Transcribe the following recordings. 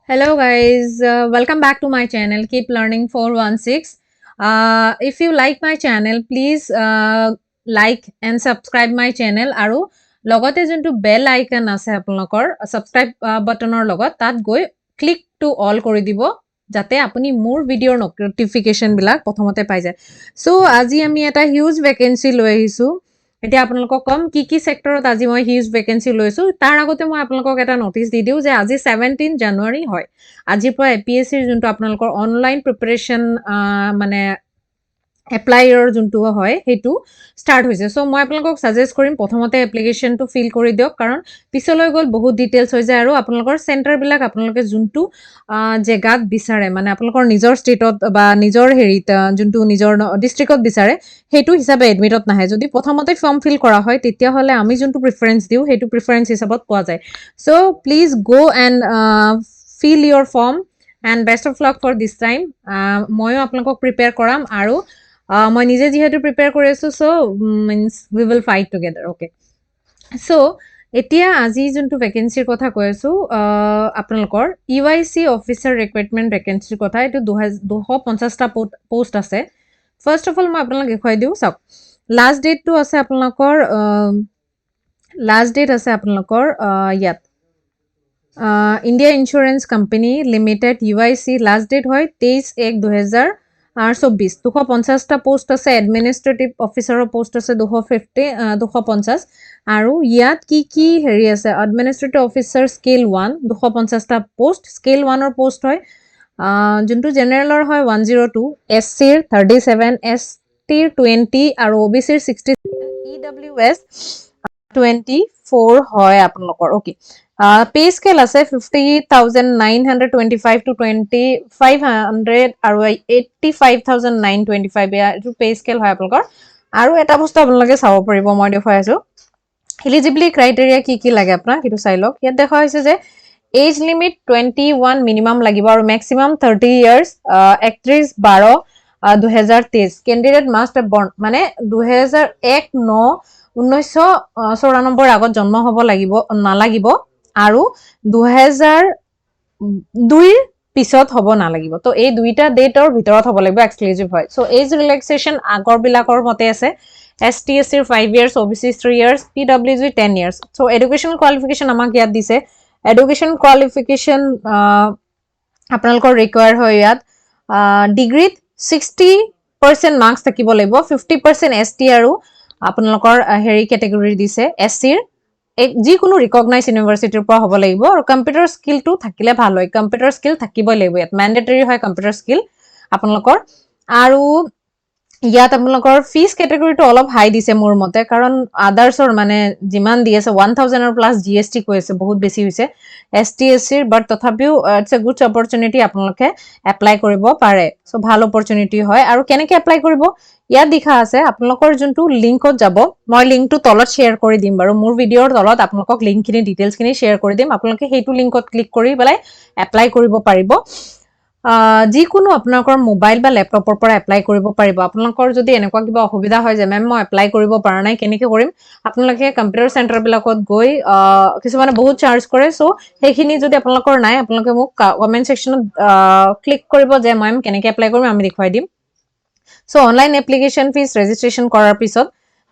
Hello guys, welcome back to my channel, Keep Learning 416. If you like my channel, please like and subscribe my channel আৰু লগতে যোনটো বেল icon আছে আপোনালোকৰ subscribe বাটনৰ লগত, তাত গৈ ক্লিক টু অল কৰি দিব, যাতে আপুনি মোৰ ভিডিঅ'ৰ নটিফিকেশ্যনবিলাক প্ৰথমতে পাই যায়। চ' আজি আমি এটা হিউজ ভেকেঞ্চি লৈ আহিছোঁ। এতিয়া আপোনালোকক ক'ম কি কি ছেক্টৰত আজি মই হিউজ ভেকেঞ্চি লৈছোঁ। তাৰ আগতে মই আপোনালোকক এটা নটিচ দি দিওঁ যে আজি 17 জানুৱাৰী হয়। আজিৰ পৰা এ পি এছ চিৰ যোনটো আপোনালোকৰ অনলাইন প্ৰিপেৰেশ্যন, মানে এপ্লাইৰ যোনটো হয়, সেইটো ষ্টাৰ্ট হৈছে। চ' মই আপোনালোকক ছাজেষ্ট কৰিম, প্ৰথমতে এপ্লিকেশ্যনটো ফিল কৰি দিয়ক, কাৰণ পিছলৈ গ'ল বহুত ডিটেইলছ হৈ যায়। আৰু আপোনালোকৰ চেণ্টাৰবিলাক আপোনালোকে যোনটো জেগাত বিচাৰে, মানে আপোনালোকৰ নিজৰ ষ্টেটত বা নিজৰ হেৰিত, যোনটো নিজৰ ডিষ্ট্ৰিক্টত বিচাৰে, সেইটো হিচাপে এডমিটত নাহে। যদি প্ৰথমতে ফৰ্ম ফিল কৰা হয়, তেতিয়াহ'লে আমি যোনটো প্ৰিফাৰেঞ্চ দিওঁ, সেইটো প্ৰিফাৰেঞ্চ হিচাপত পোৱা যায়। So please go and fill your form and best of luck for this time. ময়ো আপোনালোকক প্ৰিপেয়াৰ কৰাম আৰু মই নিজে যিহেতু প্ৰিপেয়াৰ কৰি আছোঁ, so means we will fight together, okay? So এতিয়া আজি যোনটো ভেকেঞ্চিৰ কথা কৈ আছোঁ, আপোনালোকৰ ইউআইচি অফিচাৰ ৰিক্ৰুইটমেণ্ট ভেকেঞ্চিৰ কথা। এইটো 250টা পষ্ট আছে। ফাৰ্ষ্ট অফ অল মই আপোনালোক দেখুৱাই দিওঁ, চাওক। লাষ্ট ডেটটো আছে আপোনালোকৰ, লাষ্ট ডেট আছে আপোনালোকৰ ইয়াত India insurance company limited UIC last date হয় 23/1/2024। 250টা পষ্ট আছে। এডমিনিষ্ট্ৰেটিভ অফিচাৰৰ পষ্ট আছে 250, 250। আৰু ইয়াত কি কি হেৰি আছে? এডমিনিষ্ট্ৰেটিভ অফিচাৰ স্কেল 1, 250টা পষ্ট, স্কেল 1ৰ পষ্ট হয়। যোনটো জেনেৰেলৰ হয় 102, এছ চিৰ 37, এছ টিৰ 20 আৰু অ' বি চিৰ 60, ইডাব্লিউ এছ 24 হয় আপোনালোকৰ। অ'কে, পে স্কেল আছে 50,925 to 2500 আৰু 85,925, এইটো পে স্কেল হয় আপোনালোকৰ। আৰু এটা বস্তু আপোনালোকে চাব পাৰিব, মই দেখুৱাই আছোঁ। এলিজিবিলিটি ক্ৰাইটেৰিয়া কি কি লাগে আপোনাক, সেইটো চাই লওক। ইয়াত দেখুওৱা হৈছে যে এজ লিমিট 21 মিনিমাম লাগিব আৰু মেক্সিমাম 30 ইয়াৰ্ছ। 31/12/2023 কেণ্ডিডেট মাষ্ট বৰ্ণ, মানে 2001/9/1994ৰ আগত জন্ম হ'ব লাগিব নালাগিব আৰু 2002ৰ পিছত হ'ব নালাগিব। তো এই দুইটা ডেটৰ ভিতৰত হ'ব লাগিব, এক্সক্লুজিভ হয়। চ' এজ ৰিলেক্সেশ্যন আগৰবিলাকৰ মতে আছে। এছ টি, এছ চিৰ 5 years, OBC 3 years, PWD 10 years. So education qualification আমাক ইয়াত দিছে। এডুকেশ্যন কোৱালিফিকেশ্যন আপোনালোকৰ ৰিকুৱায়াৰ হয় ইয়াত ডিগ্ৰীত 60% মাৰ্কছ থাকিব লাগিব, 50% এছ টি আৰু আপোনালোকৰ হেৰি কেটেগৰী দিছে, এছ চিৰ যিকোনো ৰিকগনাইজ ইউনিভাৰ্চিটিৰ পৰা হ'ব লাগিব। আৰু কম্পিউটাৰ স্কিলটো থাকিলে ভাল হয়। কম্পিউটাৰ স্কিল থাকিবই লাগিব ইয়াত, মেণ্ডেটৰী হয় কম্পিউটাৰ স্কিল আপোনালোকৰ। আৰু ইয়াত আপোনালোকৰ ফিজ কেটেগৰীটো অলপ হাই দিছে মোৰ মতে, কাৰণ আদাৰ্ছৰ মানে যিমান দি আছে, 1000ৰ প্লাছ জিএছটি কৈ আছে, বহুত বেছি হৈছে এছ টি, এছ চিৰ। বাট তথাপিও it's a good opportunity, আপোনালোকে এপ্লাই কৰিব পাৰে। চ' ভাল অপৰচুনিটি হয়। আৰু কেনেকৈ এপ্লাই কৰিব ইয়াত লিখা আছে। আপোনালোকৰ যোনটো লিংকত যাব, মই লিংকটো তলত শ্বেয়াৰ কৰি দিম বাৰু। মোৰ ভিডিঅ'ৰ তলত আপোনালোকক লিংকখিনি, ডিটেইলছখিনি শ্বেয়াৰ কৰি দিম। আপোনালোকে সেইটো লিংকত ক্লিক কৰি পেলাই এপ্লাই কৰিব পাৰিব। যিকোনো আপোনালোকৰ মোবাইল বা লেপটপৰ পৰা এপ্লাই কৰিব পাৰিব। আপোনালোকৰ যদি এনেকুৱা কিবা অসুবিধা হয় যে মেম, মই এপ্লাই কৰিব পৰা নাই, কেনেকৈ কৰিম, আপোনালোকে কম্পিউটাৰ চেণ্টাৰবিলাকত গৈ, কিছুমানে বহুত চাৰ্জ কৰে, চ' সেইখিনি যদি আপোনালোকৰ নাই, আপোনালোকে মোক কমেণ্ট ছেকশ্যনত ক্লিক কৰিব যে মেম, কেনেকৈ এপ্লাই কৰিম, আমি দেখুৱাই দিম। So online application fees registration কৰাৰ পিছত,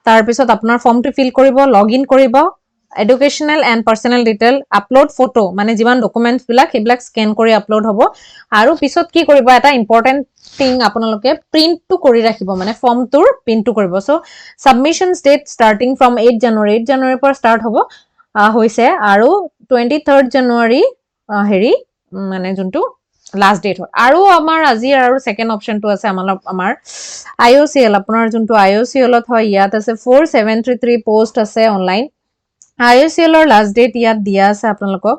তাৰপিছত আপোনাৰ ফৰ্মটো ফিল কৰিব, লগ ইন কৰিব, educational and personal detail upload, photo, মানে যিমান ডকুমেণ্টছবিলাক, সেইবিলাক স্কেন কৰি আপলোড হ'ব। আৰু পিছত কি কৰিব, এটা ইম্পৰ্টেণ্ট থিং, আপোনালোকে প্ৰিণ্টটো কৰি ৰাখিব, মানে ফৰ্মটোৰ প্ৰিণ্টটো কৰিব। So submission date starting from 8 January, 8 জানুৱাৰীৰ পৰা ষ্টাৰ্ট হ'ব হৈছে আৰু 23 জানুৱাৰী হেৰি মানে যোনটো লাষ্ট ডেট হয়। আৰু আমাৰ আজি আৰু ছেকেণ্ড অপশ্যনটো আছে আমাৰ আই অ' চি এল। আপোনাৰ যোনটো আই অ' চি এলত হয়, ইয়াত আছে 4733 পষ্ট আছে অনলাইন। আই অ' চি এলৰ লাষ্ট ডেট ইয়াত দিয়া আছে আপোনালোকক।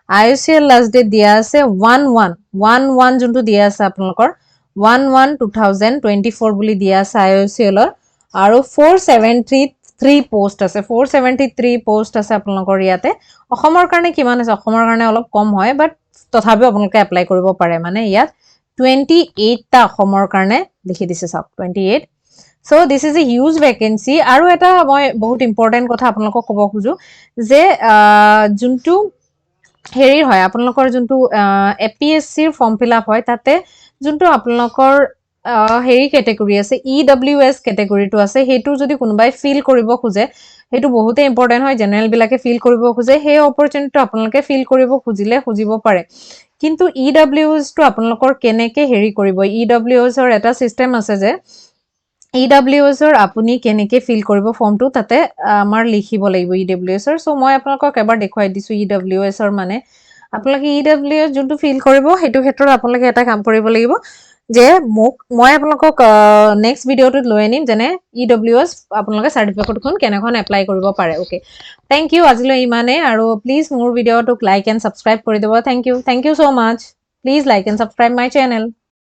আই অ' চি এল লাষ্ট ডেট দিয়া আছে 1 1 1 1, যোনটো দিয়া আছে আপোনালোকৰ 1/1/2024 বুলি দিয়া আছে আই অ' চি এলৰ। আৰু 4733 পষ্ট আছে, 473 পষ্ট আছে আপোনালোকৰ ইয়াতে। অসমৰ কাৰণে কিমান আছে? অসমৰ কাৰণে অলপ কম হয়, বাট তথাপিও আপোনালোকে এপ্লাই কৰিব পাৰে। মানে ইয়াত 28টা অসমৰ কাৰণে লিখি দিছে, চাওক, 28। So this is a huge vacancy. আৰু এটা মই বহুত ইম্পৰ্টেণ্ট কথা আপোনালোকক ক'ব খোজো যে যোনটো হেৰিৰ হয়, আপোনালোকৰ যোনটো এপিএছচিৰ ফৰ্ম ফিল আপ হয়, তাতে যোনটো আপোনালোকৰ হেৰি কেটেগৰী আছে, ইডাব্লিউএছ কেটেগৰীটো আছে, সেইটো যদি কোনোবাই ফিল কৰিব খোজে, সেইটো বহুতেই ইম্পৰ্টেণ্ট হয়। জেনেৰেলবিলাকে ফিল কৰিব খোজে, সেই অপৰচুনিটিটো আপোনালোকে ফিল কৰিব খুজিলে খুজিব পাৰে। কিন্তু ইডাব্লিউএছটো আপোনালোকৰ কেনেকৈ হেৰি কৰিব? ইডাব্লিউএছৰ এটা ছিষ্টেম আছে যে ইডাব্লিউএছৰ আপুনি কেনেকৈ ফিল কৰিব ফৰ্মটো, তাতে আমাৰ লিখিব লাগিব ইডাব্লিউএছৰ। চ' মই আপোনালোকক এবাৰ দেখুৱাই দিছোঁ ইডাব্লিউএছৰ। মানে আপোনালোকে ইডাব্লিউএছ যোনটো ফিল কৰিব, সেইটো ক্ষেত্ৰত আপোনালোকে এটা কাম কৰিব লাগিব যে মই আপোনালোকক নেক্সট ভিডিঅ'টোত লৈ আনিম, যেনে ইডাব্লিউএছ আপোনালোকে চাৰ্টিফিকেটখন কেনেখন এপ্লাই কৰিব পাৰে। Okay, thank U. আজিলৈ ইমানেই আৰু প্লিজ মোৰ ভিডিঅ'টোক লাইক এণ্ড ছাবস্ক্ৰাইব কৰি দিব। Thank you, thank you so much. Please like and subscribe my channel.